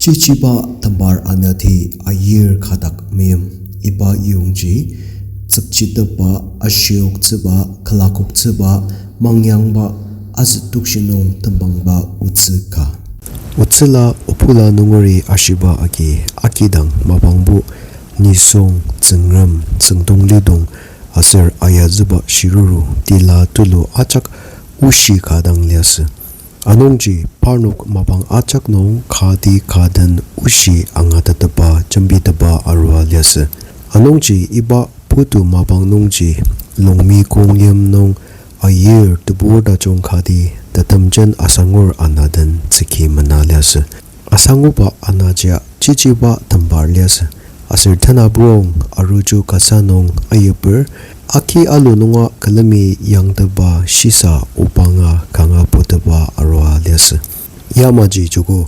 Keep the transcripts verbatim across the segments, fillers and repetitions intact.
Chichiba tembar anati ayir ka dak meim. Iba yongji tsükchitepba, ashioktsüba, külakoktsüba, mangyangba, azü tokshi nung tembangba otsü ka. Otsüla obula nungeri ashiba agi, akidang mapangbo nisung, tsüngrem, tsüngdong lidong, aser ayazüba shiruru, tila tulu ajak oshi ka dang liasü. Anungji parnok mapang ajak nung kati ka den oshi angatetba, jembitepba arua liasü. Anungji iba putu mapang nungji Longmi kong yim nung ayir tebur tajung kati tetemjen asangur ana den tsüki mena liasü. Asanguba anajia chichiba tembar liasü. Aser tenaprong aruju kasa nung ayuper, aki alu nunga külemi yangteba shisa obanga kanga puteba arua liasü. Yamaji joko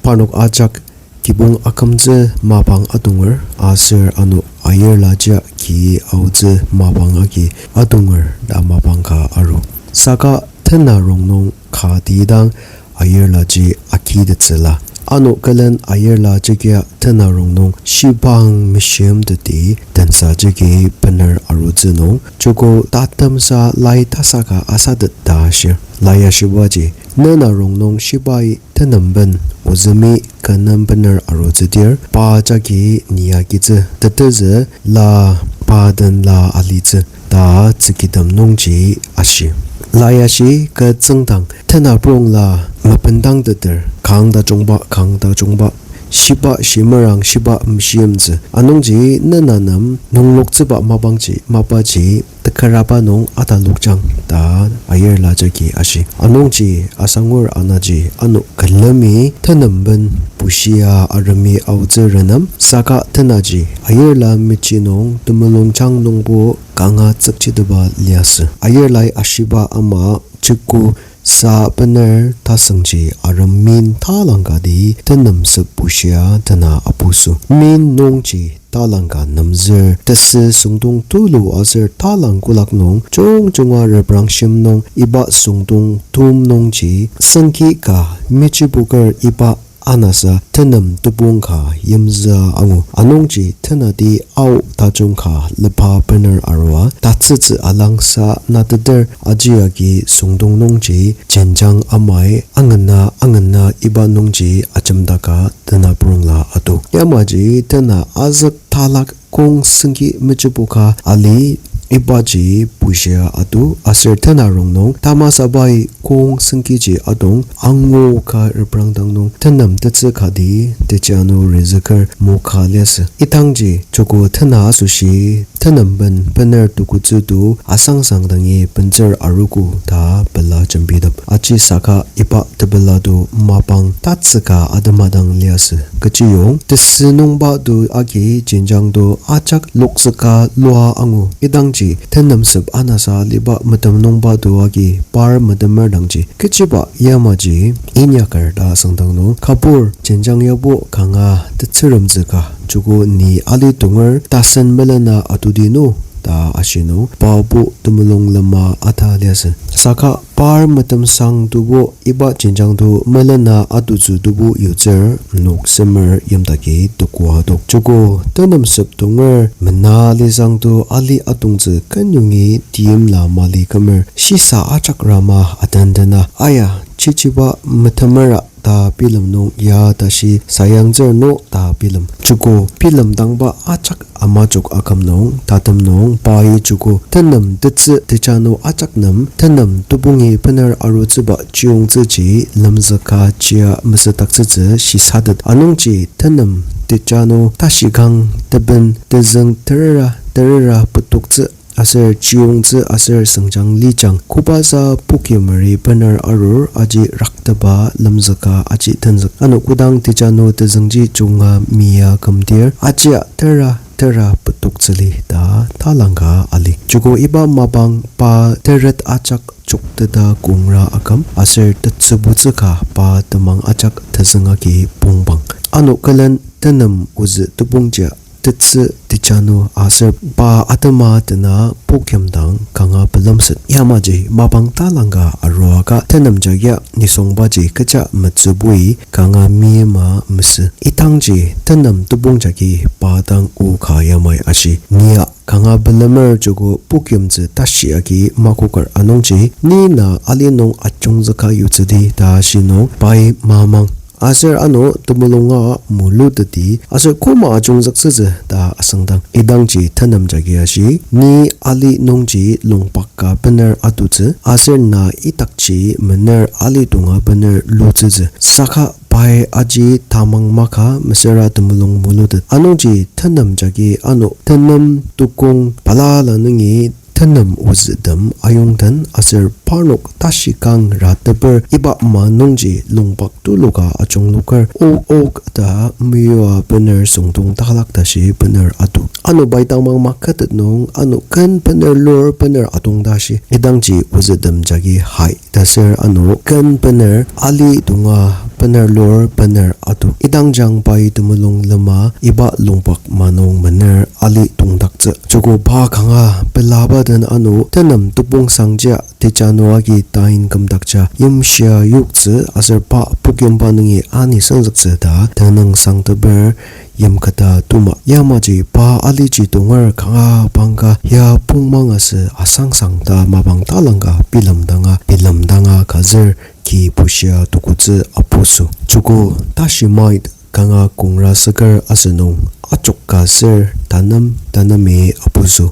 parnok ajak kibong akümtsü mapang adonger, aser ano ayirlajia ki aotsü mapang agi adonger ta mapang ka aru. Saka tena rongnung kati dang ayirlaji akitettsüla. Ano külen ayirla jagi tena rongnung shibang meshimteti tensa jagi bener arutsü nung, joko tatemsa lai tasaka asatet ta ashir. Lai ashibaji, nena rongnung shibai tenemben ozümi kü nem bener arutsüdir, pa jagi ni agitsü, tetezü la pa den la alitsü ta tsükitem nungji ashi. Lai ashi, kü tsüngdang tenaprongla mapendangteter, kang tajungba, kang tajungba, shiba shimerang, shiba meshimtsü. Anungji nena nem nungloktsüba mapangji, mapaji tekaraba nung atalokjang ta ayirla jagi ashi. Anungji asangur anaji ano külemi tenemben bushia aremi aotsü renem, saka tenaji ayirla mechi nung temulungjang nungbo kanga tsükchiteba liasü. Ayirlai ashiba ama joko sa bener tasüngji arem min talangkati tenemsep bushia tena apusü. Min nungji talangka nemzür tesü süngdong tulu aser talang kolak nung jungjunga reprangshim nung iba süngdong tum nungji sengki ka mechiboker iba anasa tenem tebong ka yimzüa angu. Anungji tenati ao tajung ka lepa bener arua tatsütsü alangsa nateter aji agi süngdong nungji jenjang amai angena angena iba nungji ajemdaka tenaprongla atu. Yamaji tena azük talak kong sengki mechiboka ali ibaji bushia atu aser tena rongnung tamasabai kong sengkiji adong angu ka reprangdang nung tenem tetsü kati tejianu rezüker moka liasü. Idangji joko tena asoshi tenemben bener tukutsü tu asangsang dangi bentsür arogo ta pela jembitep. Aji saka iba tepela tu mapang tatsüka atema dang liasü. Kechiyong tesü nungba tu agi jenjang tu ajak lokzüka lua angu. Idangji tenemsep anasa aliba metem nungba tu agi par metemer dangji kechiba yamaji inyaker ta asüngdang nung kabur jenjang yabo kanga tetsüremtsü ka joko ni ali tonger tasen melena atudi nü ta ashi nung pabo temulung lema ata liasü. Saka par metemsang tubo iba jenjang tu melena atutsü tubo yutsür nok semer yimdaki tokua tok. Joko tenemsep tonger mena lisang tu ali atongtsü kenyongi timla mali kümer shisa ajak rama atendena aya chichiba metemera ta bilem nung ya tashi sayangtsür no ta bilem. Joko bilemdangba ajak amajok aküm nung, tatem nung, pai joko tenem tetsü teja nü ajak nem, tenem tebongi bener arutsüba chiyongtsüji lemzüka jia mesüdaktsütsü shisatet. Anungji tenem teja nü tashikang teben tezüng terera terera petoktsü aser chiyongtsü aser sengjang lijang kobasa pokimeri bener arur aji rakteba lemzüka aji tenzük. Ano kodang teja nü tezüngji junga mia kümdir ajia tera tera petoktsüli ta talangka ali. Joko iba mapang pa teret ajak jokteta kongra aküm aser tetsübutsü ka pa temang ajak tezüng agi pongpang. Ano külen tenem ozü tebongji tetsü tejanu aser pa atema tena pukyim dang kanga bilemset. Yamaji mapang talangka arua ka tenem jagia nisungbaji kecha metsübui kanga meima mesü. Idangji tenem tebong jagi pa dang o ka yamai ashi. Nia kanga bilemer joko pukyimtsü tashi agi makoker anungji, ni na ali nung ajungzüka yutsüdi ta ashi nung pai mamang. Aser ano temulunga muluteti aser koma ajungzüktsütsü ta asüngdang. Idangji tenem jagi ashi, ni ali nungji longpak ka bener atutsü, aser na idakji mener ali tonga bener lutsütsü. Saka pai aji tamang maka mesüra temulung mulutet. Anungji tenem jagi ano tenem tukong balala nungi tenem ozütem ayongden aser parnok tashi kang rateper iba ma nungji longpak tuluka ajungloker, ok ok ta meyua bener süngdong taklak tashi bener atu. Ano pai tamang maketet nung ano ken bener lur bener atong tashi. Idangji ozütem jagi hai taser ano ken bener ali tonga bener lur bener atu. Idang jang pai temulung lema iba longpak ma nung mener ali tongdaktsü. Joko pa kanga pelaba den ano tenem tebong sangjia tejanu agi tain kümdakja yimshia yoktsü aser pa pukyimba nungi ani senzüktsü ta tenüngsangteper yimkata tuma. Yamaji pa aliji tonger kanga pangka ya pongmang asü asangsang ta mapang talangka bilemdanga, bilemdanga kazür ki bushia tukutsü apuso. Joko tashi mait kanga kongra süker asünung ajok ka ser tanem tanemi apuso.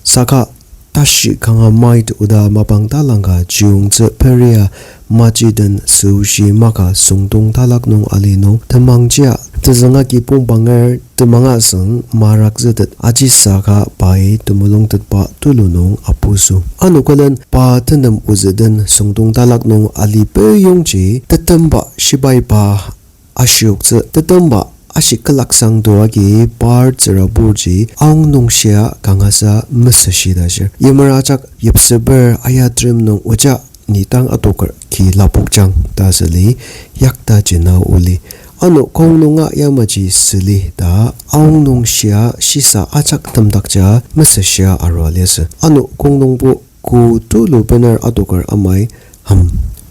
Saka tashi kanga mait oda mapang talangka chiyungtsü peria maji den süoshi maka süngdong talak nung ali nung temangjia tezüng agi pongbanger temanga süng marakzütet ajisaka pai temulungtetba tulu nung apuso. Ano külen pa tenem ozü den süngdong talak nung ali peyongji tetemba shibai pa ashioktsü. Tetemba ashi külaksang to agi par tsüraburji aonung shia kangasa mesüshi ta shir. Yimer ajak yipseper ayatrim nung oja ni tang adoker ki lapokjang ta süli yakta jena oli. Ano kong nunga yamaji süli ta aong nung shia shisa ajak temdakja mesüshia arua liasü. Ano kong nungbo ko tulu bener adoker amai, hmm,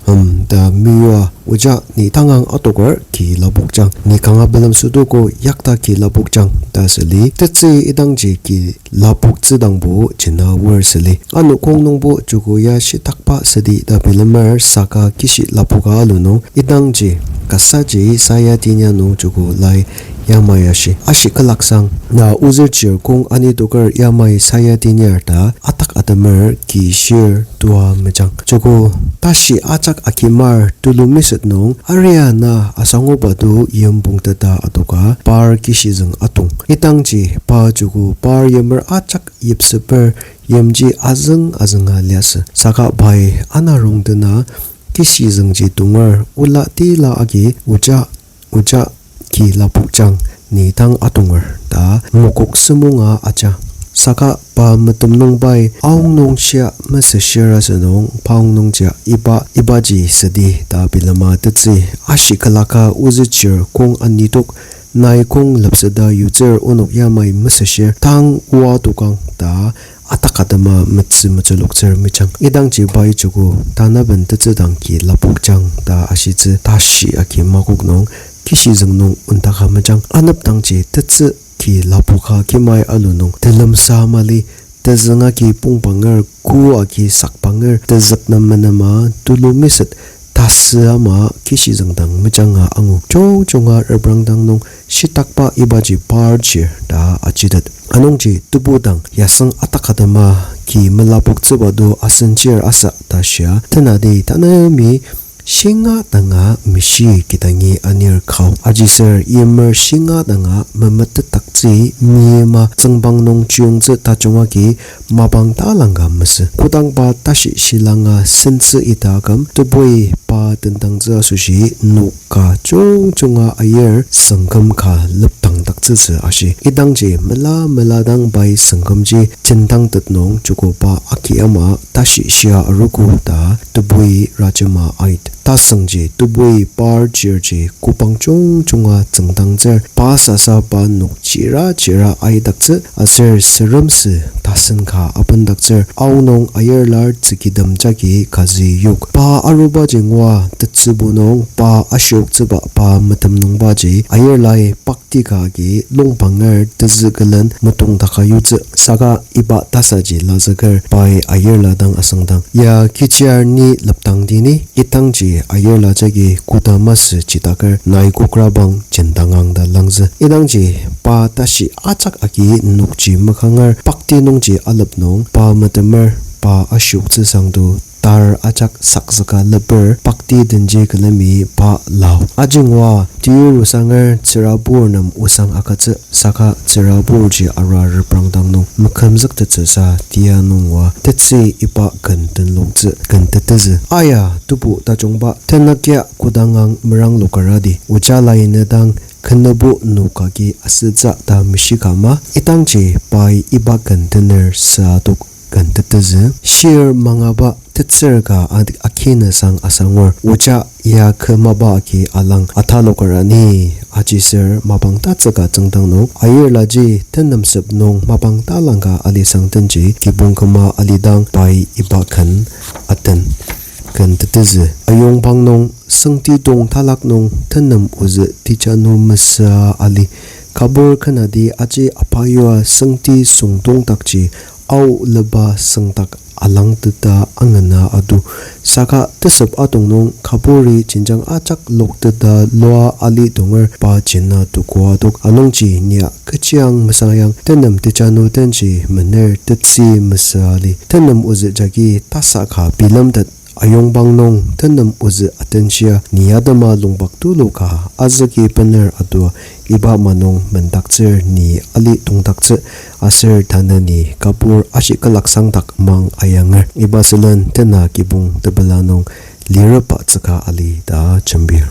hmm, ta meyua oja ni tangang adoker ki lapokjang. Ni kanga belem südogo yakta ki lapokjang ta süli. Tetsü idangji ki lapoktsüdangbo jena wer süli. Ano kong nungbo joko ya shitakba südi ta bilemer saka kishi lapoka alu nung idangji kasaji saya tinia nung joko lai yamai ashi. Ashi külaksang na ozü chir kong ani doker yamai saya tiniar ta atak atemer ki shir tua mejang. Joko tashi ajak akimar tulu miset nung aria na asangoba do yim pongteta adoka par kishizüng atong. Idangji pa joko par yimer ajak yipseper yimji azüng azünga liasü. Saka pai ana rongdena kishizüngji tonger ola tila agi oja oja ki lapokjang ni tang atonger ta mokok semonga aja. Saka pa metem nung pai aong nung shia mesüshir asünung pa aong nungjia iba, ibaji südi ta bilema tetsü. Ashi külaka ozü chir kong anidok nai kong lepseta yutsür onok yamai mesüshir tang oa tokang ta atak atema metsü metsüloktsür mejang. Idangji pai joko tanaben tetsü dang ki lapokjang ta ashitsü tashi agi makok nung kishizüng nung ondaka mejang. Anepdangji tetsü ki lapoka kimai alu nung telemsa mali, tezünga ki pongbanger, ku agi sakbanger, tezük nem menema tulu miset tasü ama kishizüng dang mejanga angu. Jungjunga reprangdang nung shitakba ibaji par chir ta ajitet. Anungji tebu dang yasüng atak atema ki melapoktsüba do asen chir asa ta shia tenati tanemi shinga danga mishi kidangi anir kao. Ajiser yimer shinga danga memetetdaktsü nima tsüngbang nung chiyungtsü tajung agi mapang talangka mesü. Kodangba tashi shilanga sentsü ita aküm tebui pa tendangtsü asoshi nok ka jungjunga ayir süngküm ka lepdangdaktsütsü ashi. Idangji mela mela dang pai süngkümji tendangtet nung joko pa aki ama tashi shia arogo ta tebui rajema ait. Tasüngji tebui par chirji kübang jungjunga tsüngdangtsür, pa sasa pa nok chira chira aidaktsü, aser süremsü tasen ka abendaktsür, aonung ayirlar tsükidem jagi kazü yok. Pa arubaji ngua tetsübu nung pa ashioktsüba pa metem nungbaji ayirlai pakti ka agi longpanger tezü külen metongdaka yutsü. Saka iba tasaji lazüker pai ayirla dang asüngdang, ya kechiaser ni lepdangdi ni? Idangji ayirla jagi koda masü chidaker nai kokrabang jendangang ta langzü. Idangji pa tashi ajak agi nokji makanger pakti nungji alep nung pa metemer, pa ashioktsü sangdo tar ajak sakzüka leper pakti denji külemi pa lao. Ajingoa tir osanger tsürabur nem osang agütsü saka tsüraburji arua reprangdang nung mekümzüktettsüsa tia nung oa tetsü iba ken tenloktsü ken tetezü. Aya, tebu tajungba, tenükya kodangang meranglokeradi oja lai nedang kenübo nok agi asütsü ta meshika ma? Idangji pai iba ken tener süa tok ken tetezü. Shir mangaba tetsür ka a- aki nesang asangur, oja ya kü mapa agi alang ataloker ani. Ajiser mapang tatsüka tsüngdang nung ayirlaji tenemsep nung mapang talangka alisang tenji kibong küma alidang pai iba ken aten ken tetezü. Ayongpang nung sengti dong talak nung tenem ozü tejanu mesüa ali. Kabur kenadi aji apayua sengti süngdongdakji ao leba süngdak alangteta angena atu. Saka tesep atong nung kaburi jenjang ajak lokteta lua ali tonger pa jena tuko adok. Anungji nia kechiang mesayang tenem tejanu tenji mener tetsü mesüa ali. Tenem ozü jagi tasa ka bilemtet. Ayongpang nung tenem ozü atenshia ni atema longpak tulu ka azüki bener atua iba ma nung mendaktsür ni ali tongdaktsü aser tanü ni kabur ashi külak sangdak mang ayanger. Iba sülen tena kibong tepela nung lirepa tsüka ali ta jembir.